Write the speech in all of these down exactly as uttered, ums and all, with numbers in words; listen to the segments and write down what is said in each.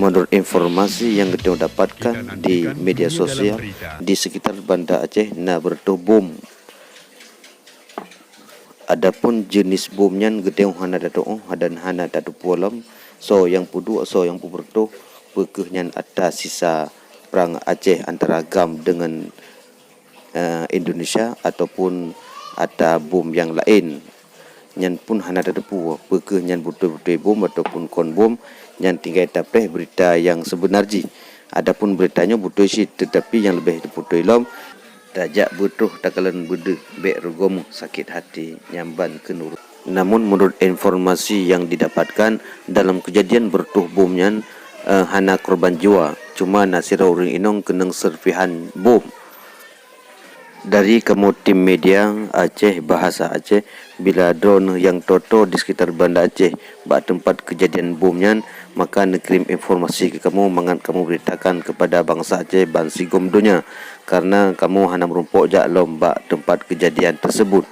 Menurut informasi yang geutanyoe dapatkan di media sosial, di sekitar Banda Aceh na beureutoh bom. Adapun jeunèh bom nyan geutanyoe hana tatu'oh dan hana tateupeue lom, soe nyang peuduek, soe nyang peubeureutoh, peu kheueh nyan atra sisa prang Aceh antara GAM deungon eh, Indonesia ataupun atra bom nyang laén. Nyan pun hana tateupeue peu kheueh nyan beutôi-beutôi bom ataupun kon bom, nyan tinggai tapreh beurita nyang seubeuna jih. Adapun beurita nyoe beutôi cit, teutapi nyang leubeh teupeutôi lom, tajak beutroh takalon beudeuh, bèk rugoe sakét haté, nyan ban keuneuk. Namun, menurut informasi yang didapatkan, dalam kejadian beureutoh bom nyan, eh, hana korban jiwa, cuma na sidroe ureueng inong keunong serpihan bom. Dari kamoe tim media Aceh Bahasa Aceh, bila droeneuh nyang tô-tô di sekitar Banda Aceh bak teumpat keujadian bom nyan, maka neukirém informasi keu kamoe mangat kamoe beuritakan keupada bansa Aceh ban sigom donya, kareuna kamoe hana meurumpok jak lom bak teumpat keujadian teuseubut.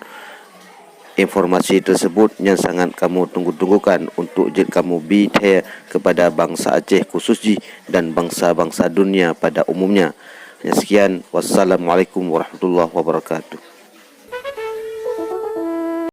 Informasi teuseubut nyan sangat kamoe tunggu-tunggukan untuk jeuet kamoe bi thèe keupada bansa Aceh khusos jih dan bansa-bansa dunia pada umumnya. Hanya sekian, wassalamualaikum warahmatullahi wabarakatuh.